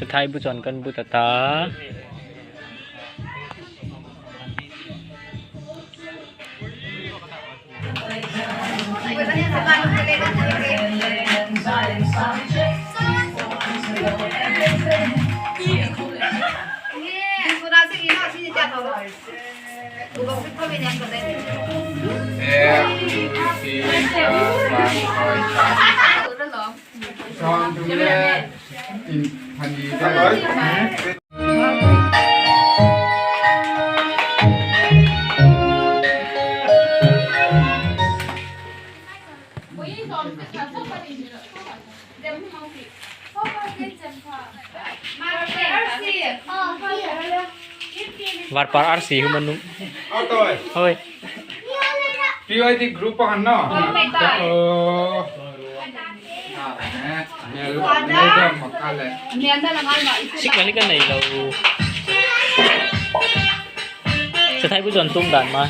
Sathai bu chuan kan but ata. Varpar arsi hu manu. Hoi. PYD group pa kan no. Oh. Sik kan nei lo. Sathai bu chuan tum dan ma.